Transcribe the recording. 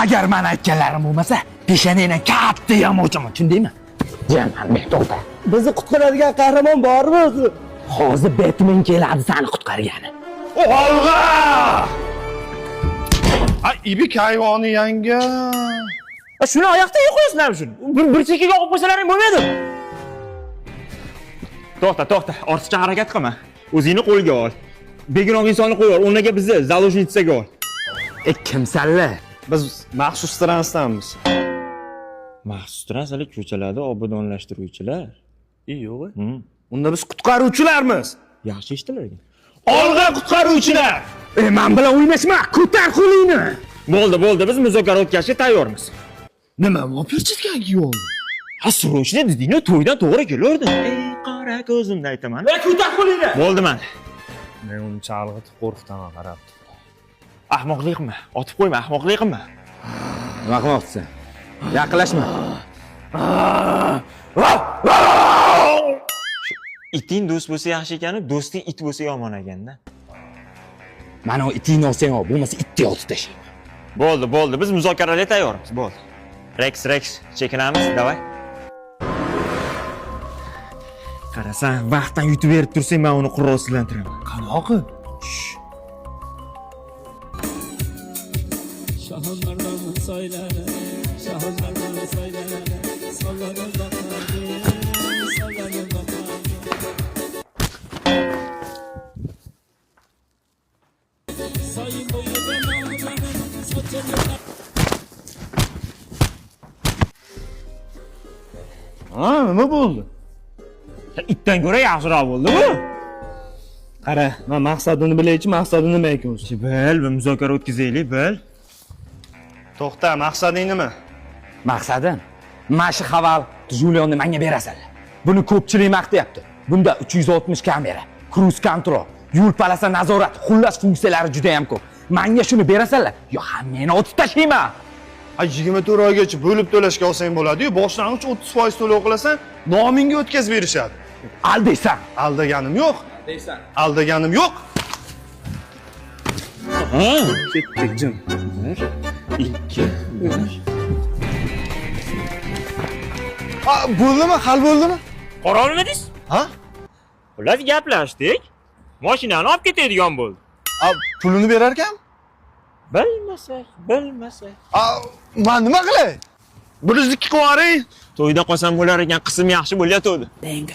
Agar men aytganlarim bo'lmasa, peshonangdan katta yamochaman, tushundingmi? Jamanbek, to'xta. Bizni qutqaradigan qahramon bormi o'zi? Hozir Batman keladi seni qutqargani. Olg'a! A, ibi kayvoni yanga. Shuni oyoqda yo'qoysizlarmi shuni? Bir chekkaga olib qo'ysalaring bo'lmaydi. To'xta, to'xta, ortiqcha harakat qilma. O'zingni qo'lga ol. Begunoh insonni qo'yib ol, o'rniga bizni заложница ga ol. E, kimsanlar? Biz maxsus transdanmiz. Maxsus transalik ko'chalarda obodonlashtiruvchilar. Yo'q. Unda biz qutqaruvchilarmiz. Yaxshi eshitilar ekan. Olg'a qutqaruvchilar! E, men bilan o'ynashma, ko'tar qo'lingni. Bo'ldi, bo'ldi, biz muzokara o'tkazishga tayyormiz. Nima, perchatka kiyoldi? Ha, срочно deding-ku, to'ydan to'g'ri kelardi. Ey, qora ko'zimni aytaman. E, ko'tar qo'lingni. Bo'ldi man. Men uni chalg'itib qo'rqitaman qarab. Ahmoqlik qilma, otib qo'yma, ahmoqlik qilma. Nima qilmoqchisan? Yaqinlashma. Iting do'st bo'lsa yaxshi ekani, do'sting it bo'lsa yomon ekanda. Mana u itingni olsang ol, bo'lmasa itni otib tashlayman. Bo'ldi, bo'ldi, biz muzokaraga tayyormiz, bo'ldi. Rex, Rex, chekinamiz, давай. Qarasan, vaqtdan yutib berib tursang, men uni qurolsizlantiraman. Qanaqa? Şahınlardan söylene, şahınlardan söylene, sallanın bakalım, sallanın bakalım. Sayın boyu benim, saçını Ha, nima bo'ldi? Itdan ko'ra yaxshiroq bo'ldi bu. Qara, men maqsadini bilaychi, maqsadi nima ekan o'zi? Bil, bir muzokara o'tkazaylik, bil. To'xta, maqsading nima? Maqsadim mana shu Haval Julionni menga berasanlar. Buni ko'pchilik maqtayapti. Bunda 360 kamera, cruise control, yo'l polasa nazorat, xullas funksiyalari juda ham ko'p. Menga shuni berasanlar, yo hammangni otib tashlayman. Ha, 24 oygacha bo'lib to'lashga olsang bo'ladi-yu, boshlang'ich 30% to'lov qilasan, nomingga o'tkazib berishadi. Aldaysan. Aldaganim yo'q. Aldaysan. Aldaganim yo'q. Ha, Ketdik jim. 1 2 3. Ha, bo'ldimi? Hal bo'ldimi? Qora olmadingiz? Ha? Xullas gaplashdik. Mashinani olib ketadigan bo'ldi. A, pulini berar ekan? Bilmasak, bilmasak. A, man nima qilay? 102 qilib yuboring. To'yda qolsam bo'lar ekan, qism yaxshi bo'lyotgandi. Bang.